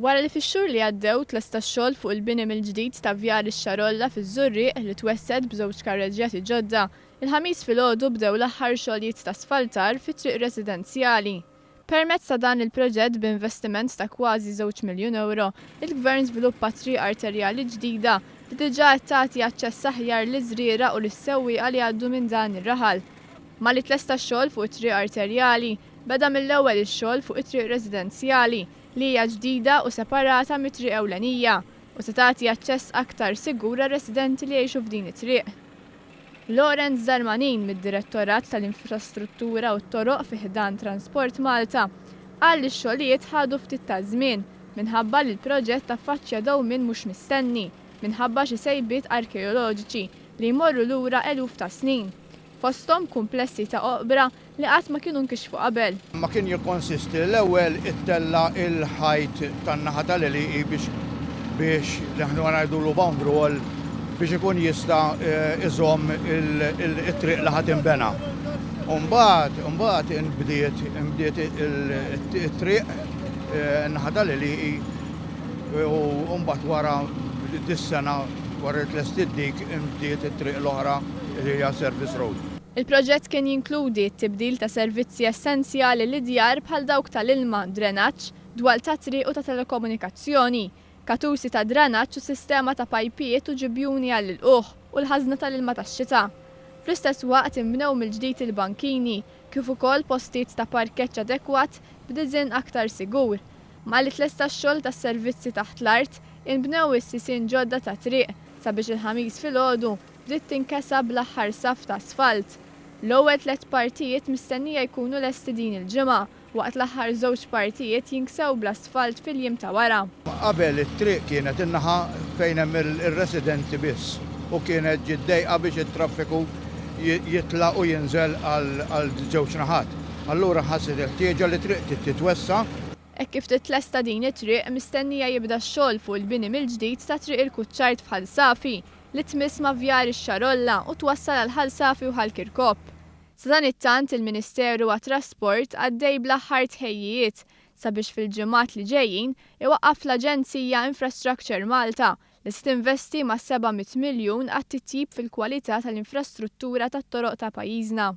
Wara li fix-xhur li għaddew tlesta x-xogħol fuq il-bini mill-ġdid ta' Vjar ix-Xarolla fiż-Żurrieq li twessgħet b'żewġ karreġġjati ġodda, il-Ħamis filgħodu bdew l-aħħar xogħlijiet ta' sfaltar fi triq residenzjali. Permezz ta' dan il-proġett b'investiment ta' kważi żewġ miljun ewro, il-Gvern żviluppa triq arterjali ġdida li diġà qed tagħti aċċess aħjar liż-żrieraq u lis-sewwieqa li jgħaddu minn dan ir-raħal. Malli tlesta x-xogħol fuq it-triq arterjali, beda mill-ewwel ix-xogħol fuq it-triq residenzjali li hija ġdida u separata mit-triq ewlenija u se tagħti aċċess aktar sigur għar-residenti li jgħixu f'din it-triq. Lawrence Darmanin mid-Direttorat tal-Infrastruttura u t-Toroq fi ħdan Transport Malta qal li x-xogħlijiet ħadu ftit taż-żmien minħabba li l-proġett affaċċja dewmien mhux mistenni minħabba xi sejbiet arkeoloġiċi li jmorru lura eluf ta' snin, fosthom kumplessi ta' oqbra li qatt ma kienu nkixfu qabel. Ma kien jikkonsisti li l-ewwel ittella' il-ħajt tan-naħa tal-għelieqi biex biex li aħna ngħidulu boundary wall biex ikun jista' iżomm it-triq li ħa tinbena. U mbagħad imbagħad inbdiet inbdiet it-triq in-naħa tal-għelieqi u mbagħad wara dis-sena wara li tlestiet dik inbdiet it-triq l-oħra li hija service road. Il-proġett kien jinkludi t-tibdil ta' servizzi essenzjali lid-djar bħal dawk tal-ilma, drenaġġ, dwal tat-triq u ta' telekomunikazzjoni, katusi ta' dranaġġ u sistema ta' pajpijiet u ġibjuni għall-ilqugħ u l-ħażna tal-ilma tax-xita. Fl-istess waqt inbnew mill-ġdid il-bankini, kif ukoll postijiet ta' parkeġġ adekwat b'diżinn aktar sigur. Malli tlesta x-xogħol tas-servizzi taħt l-art, inbnew is-sisien ġodda tat-triq sabiex il-Ħamis filgħodu Bdiet tinkesa bl-aħħar saff ta' asfalt. L-ewwel tlett partijiet mistennija jkunu lesti din il-ġimgħa, waqt l-aħħar żewġ partijiet jinksew bl-asfalt fil-jiem ta' wara. Qabel it-triq kienet in-naħa fejn hemm ir-residenti biss u kienet ġiet dejqa biex it-traffiku jitla' u jinżel għal żewġ naħat. Allura nħasset il-ħtieġa li triq trid titwessa'. Hekk kif titlesta din it-triq, mistennija jibda x-xogħol fuq il-bini mill-ġdid ta' Triq il-Kuċċard f'Ħal Safi, li tmiss ma' Vjar ix-Xarolla u twassal għal Ħal Safi u Ħal Kirkop. Sadanittant, il-Ministeru għat-Trasport għaddej bl-aħħar tħejjijiet sabiex fil-ġimgħat li ġejjin iwaqqaf l-aġenzija Infrastructure Malta li se tinvesti mas-700 miljun għat-titjib fil-kwalità tal-infrastruttura tat-toroq ta' pajjiżna.